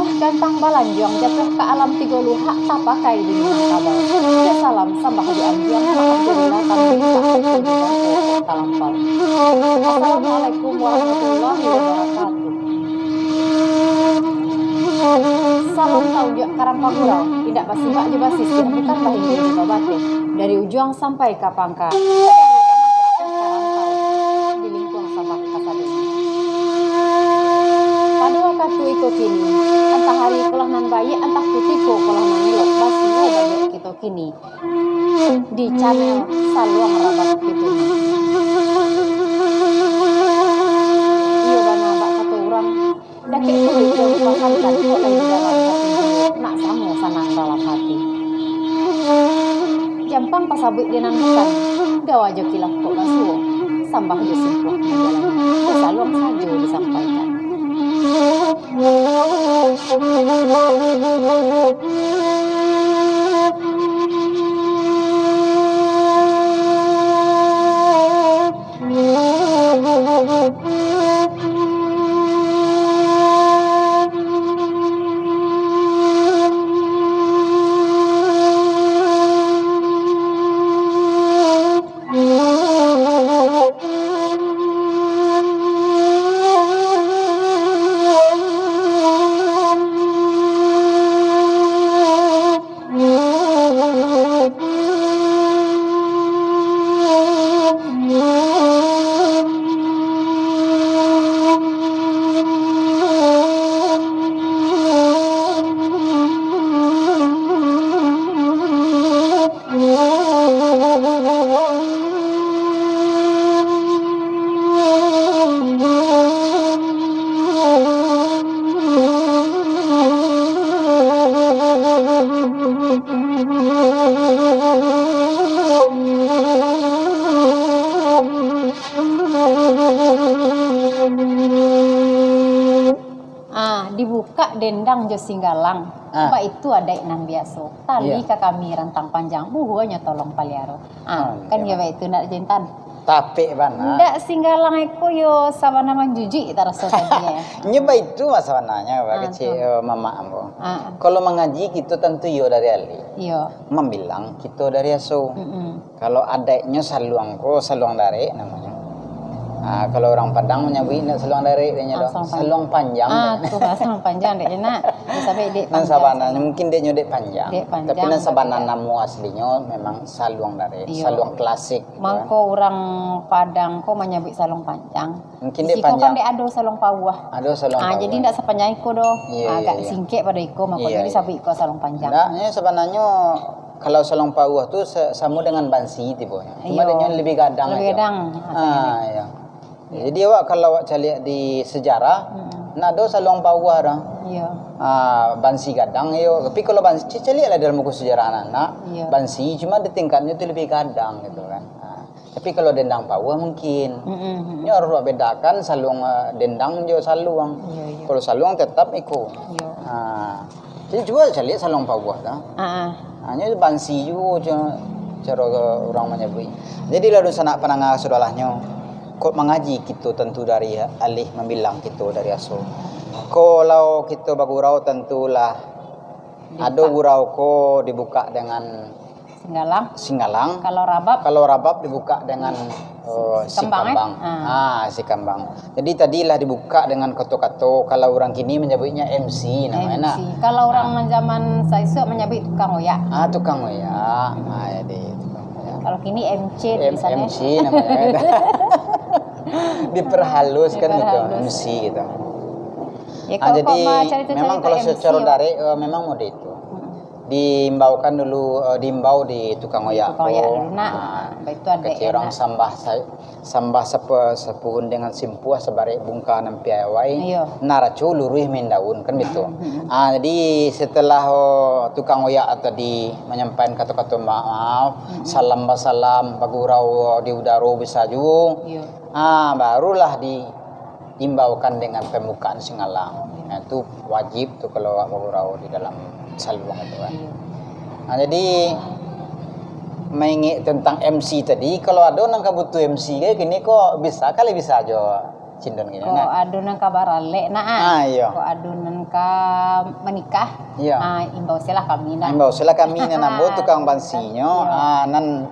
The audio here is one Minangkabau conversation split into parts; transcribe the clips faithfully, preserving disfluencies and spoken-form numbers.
Gantang balanjuang jatuah ka alam tigo luhak tapakai di Minangkabau. Yo salam sambah di anjuang, maaf jadilah kambing tak kuku di bangko talampau. Assalamualaikum warahmatullahi wabarakatuh. Salam taunjuak karang pagurau, indak basimbak jo basisiah, bukan bahinggir jo babateh. Dari ujuang sampai ka pangka, di lingkuang Sabah kasadonyo. Pado wakatu iko kini, antah ari ko lah nan baiak, antah kutiko ko lah nan elok, basuo baliak kito kini di channel Saluang Rabab Pituruik. Iyo bana bak kato urang, dakek tuluih jo dipahamkan, kok lai di dalam hati juo, nak samo sanang dalam hati. Jampang pasabuik di nan bukan, gawa jo kilaf kok basuo, sambah jo simpuah manjalani, jo saluang sajo disampaikan. Ah, dibukak dendang jo singgalang. Ah. Baitu adaik nan biaso. Tali Iya. ka kami rantang panjang, buhuanyo tolong paliaro. Ah, Ah, kan iya. yo baitu nak Jintan. Tapek bana. Ndak singgalang iko yo sabana manjujuik taraso tadi, eh. Nyo baitu mah sabananyo, Pak Ah, Kecil, tu. eh, Mamak ambo. Ah. Kalau mangaji kito tantu iyo dari alih. Iyo. Mambilang kito dari aso. Mm-mm. Kalau adaiknyo saluang ko, saluang darek namonyo. Ah, kalau urang Padang manyabuik indak saluang darek dek nyo Ah, doh. saluang panjang. Saluang panjang Ah, dek. tu lah, saluang panjang dek nyo nak. Yo, sampai dek Nan panjang sabananyo saluang. mungkin dek nyo dek panjang. Dek panjang, Tapi nan tapi sabanan ya. namo aslinyo memang saluang darek, Iyo. saluang klasik gitu kan. Mangko urang Padang ko manyabuik saluang panjang. Mungkin Di dek siko kan panjang. dek ado saluang pauah. Ado saluang Ah, jadi pauah. ndak sapanjang iko doh. Iyo, Ah, iyo, agak iyo. singkek pado iko, mako Iyo, jadi iyo. sabuik iko saluang panjang. Ndak, nyo sabananyo kalau saluang pauah tu sa-, samo dengan bansi tibonyo. Cuma Iyo. dek nyo lebih gadang Lebih ajo. gadang, Ah, katanya. iyo. Iyo. Jadi awak kalau awak caliak di sejarah, Mm-mm. ndak ado saluang pauah doh. Iyo. Ah, bansi gadang iyo. Tapi kalau bansi, caliaklah dalam buku sejarah anak-anak. Iyo. Bansi cuma di tingkatnyo tu lebih gadang gitu kan. Ah. Tapi kalau dendang pauah mungkin. Mm-mm, mm-mm. Nyo harus awak bedakan saluang, eh, dendang jo saluang. Iyo, iyo. Kalau saluang tetap iko. Iyo. Ha. Jadi cubo caliak saluang pauah tu. Ah, ah. Ha, nyo bansi juo ca-, caro urang manyabuik. Jadi lah dunsanak pandanga sadolahnyo, kok mangaji kito tantu dari alih, mambilang kito dari aso. Ko lah kito bagurau tantulah ado Dibukak. gurau ko dibukak dengan Singgalang. Singgalang. Kalau rabab? Kalau rabab dibukak dengan, eh, si Kambang, eh? kambang. Ah. Ah, si kambang. Jadi tadi lah dibukak dengan kato-kato, kalau urang kini manyabuiknyo M C namonyo, nah. M C. Kalau urang Ah. zaman saisuak manyabuik tukang oyak. Ah, tukang oyak. Ah, jadi tukang oyak. Kalau kini M C M-, tulisannya. M C namonyo. Diperhaluskan gitu, Diperhalus. M C gitu. Ya, Ah, kalau jadi kau mah carito-carito memang kalau M C secara awak. darek, eh, memang model itu. Mm-mm. Diimbaukan dulu, eh, diimbau di tukang oyak Tukang oyak tu. dulu, nak. Ah, Baik tu, ada kecil orang enak. sambah sa-, sambah sepe-, sepuhun dengan simpuah, sabarek bungka nan piawai, Iyo. naraco luruih main daun, kan begitu. Mm-mm. Ah, jadi setelah, oh, tukang oyak tadi manyampaikan kato-kato maaf, Mm-mm. salam basalam, bagurau di udaro bisa juo. Iyo. Ah, barulah di imbaukan dengan pambukaan singgalang. Nah, itu wajib tu kalau awak bagurau di dalam saluang itu kan. Iya. Nah, jadi maingek tentang M C tadi, kalau ado nan ka butuh M C ka kini ko bisa, kali bisa jo. Cindon kini, Kok nah. ado nan ka baralek, nak, ah. Ah, iyo. Kok ado nan ka manikah, Iyo. ah, imbau selah kami, nah. Imbau selah kami, nah, nambo tukang bansinyo, Iyo. ah, nan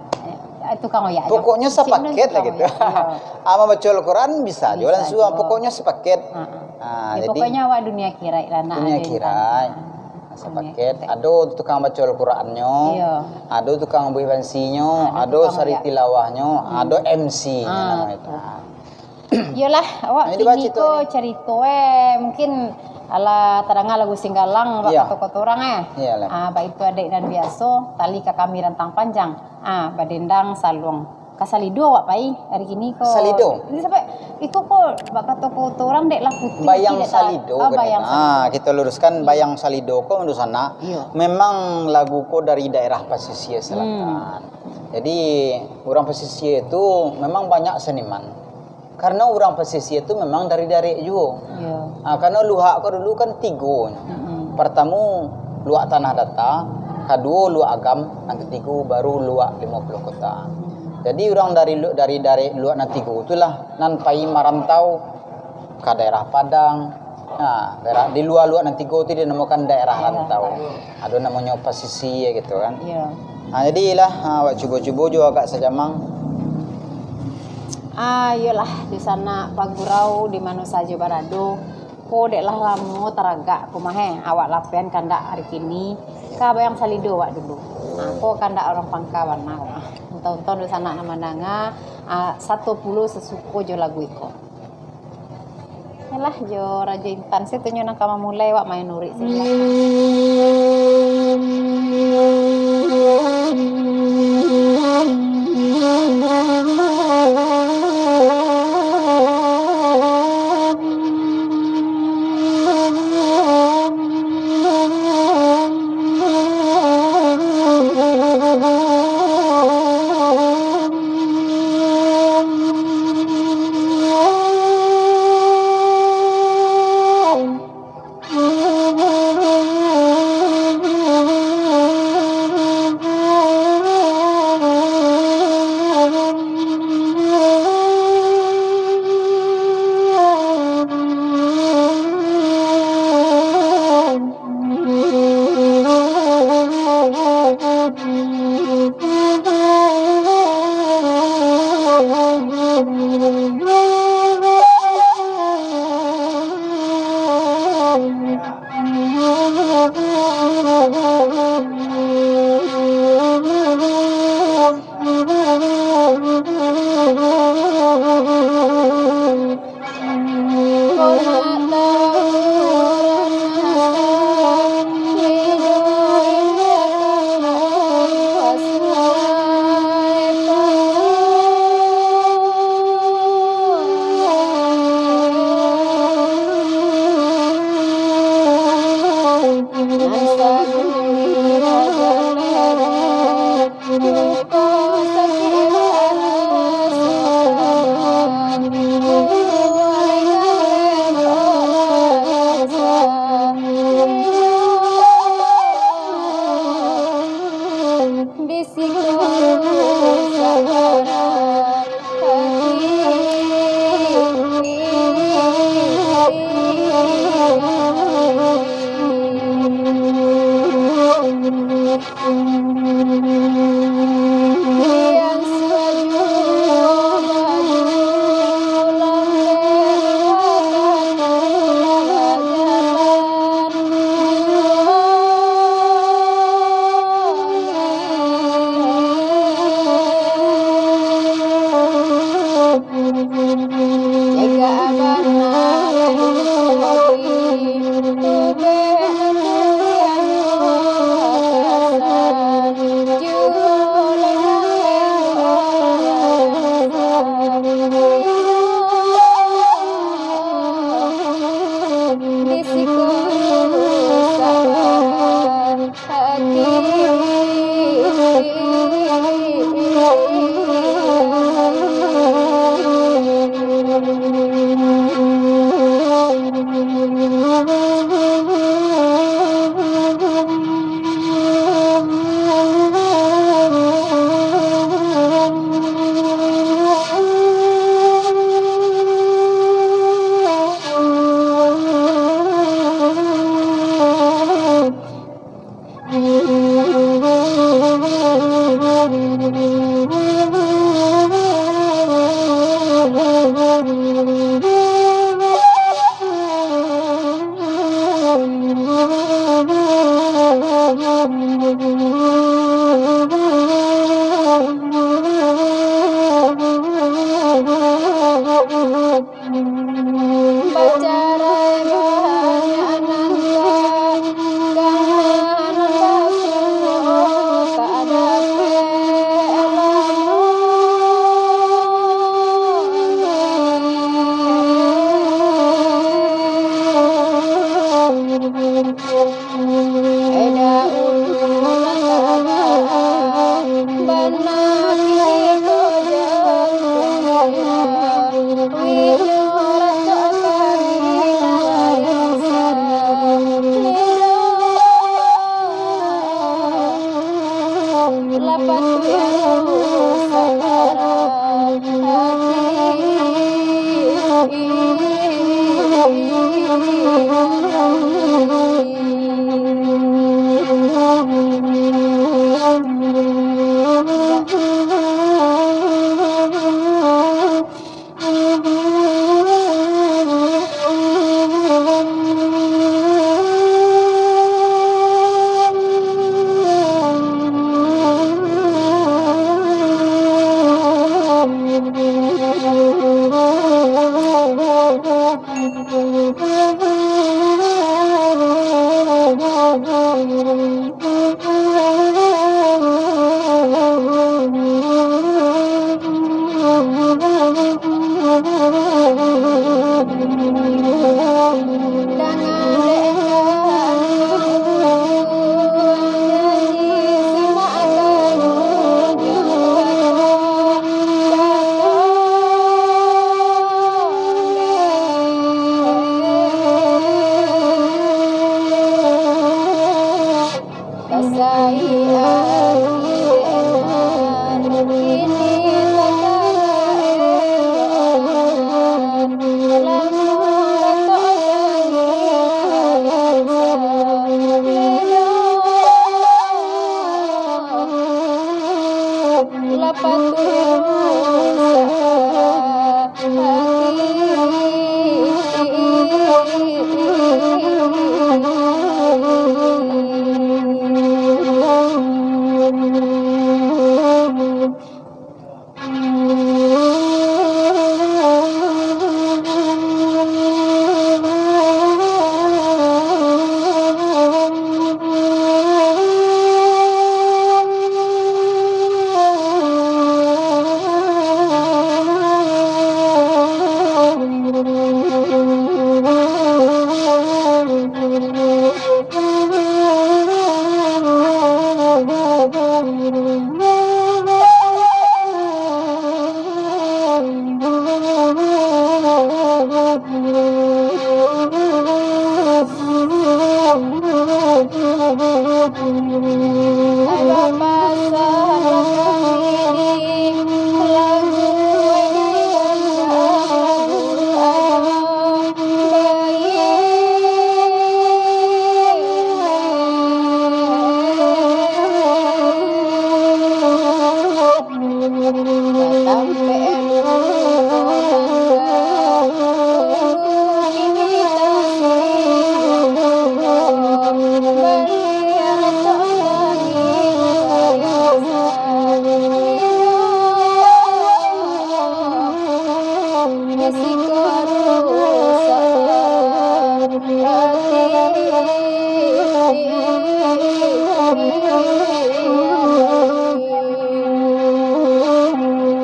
Eh, tukang oyak jo. Pokoknyo Cindon sapaket lah tukang gitu. oyak, iyo. Ah, mambaco Al-Quran bisa jo Bisa langsuang, jo. pokoknyo sapaket. Ah, ah. Ah, Ya, jadi pokoknyo awak dunia akhirat lah, nak, dunia ado yang akhirat. tantang. Ah, Dunia sapaket. akhirat. Ado tukang baco Al-Qurannyo, Iyo. ado tukang buih bansinyo, Ado ado tukang sari oyak. tilawahnyo, Hmm. ado M C-nyo Ah, namonyo tu. betul. Iyolah, awak Nah, ini kini baca tu ko ni. carito, eh, mungkin alah tadanga lagu Singgalang, bak Iya. kato-kato urang, eh. Iyolah. Ah, baitu adaik nan biaso, tali ka kami rantang panjang. Ah, badendang saluang. Ka Salido awak pai, ari kini ko. Salido? Ini sampai, iko ko, bak kato-kato urang dek lah putuih Bayang ati dek ta-, Salido, ah, kan, Bayang kata. Salido. Ah, kita luruskan, Hmm. Bayang Salido ko, dunsanak. Iya. Memang lagu ko dari daerah Pasisia Selatan. Hmm. Jadi, urang Pasisia itu memang banyak seniman. Karena urang Pasisia tu memang dari Darek juo. Iya. Ah, karena luhak ko dulu kan tigo. Mm-mm. Partamo luhak Tanah Data, kaduo luhak Agam, nan katigo baru luhak Limo Puluah Kota. Jadi urang dari lu-, dari Darek luhak nan tigo tu lah nan pai marantau ka daerah Padang. Nah, daerah di luhak-luhak nan tigo tu dinamokan daerah Daerah rantau. rantau. Ado namonyo pasisia gitu kan. Iya. Ha, jadi lah, ha, awak cubo-cubo juo agak sajamang. Ah, iyolah, dunsanak pagurau di mano sajo barado. Ko dek lah lamo taragak ko mah, eh. Awak lapehan kandak ari kini. Ka Bayang Salido awak dulu. Ha, ko kandak urang pangka bana ko mah. Untuak-untuak dunsanak nan mandanga, ah, sato pulo sasuko jo lagu iko. Yalah, jo Rajo Intan, se tu nyo nan ka mamulai, awak main urik se lah.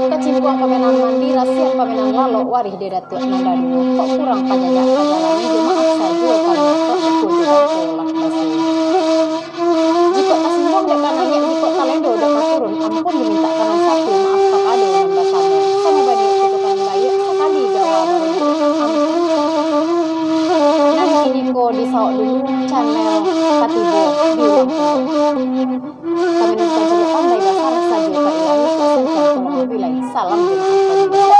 Kacimpuang pamenan mandi, rasian pamenan lalok, warih di Datuak nan baduo, kok kurang panyajak pajalani, jo maaf sajo kami, kok iko jo bangko lah basuo. Jikok tasingguang dek kanaiak, jikok talendo dek taturun, ampun dimintak ka nan satu, maaf kapado nan basamo. Samo baniaik kito ka nan baiak, sakali gawa barujuik, ampun. Nan kini ko disawok dulu, channel katibo diulang pulo. Kami mintak julukan dari basar sajo ka ilahi, kok sancang tolong wabillahi, salam jamaah.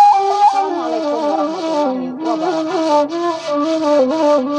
Assalamualaikum warahmatullahi wabarakatuh.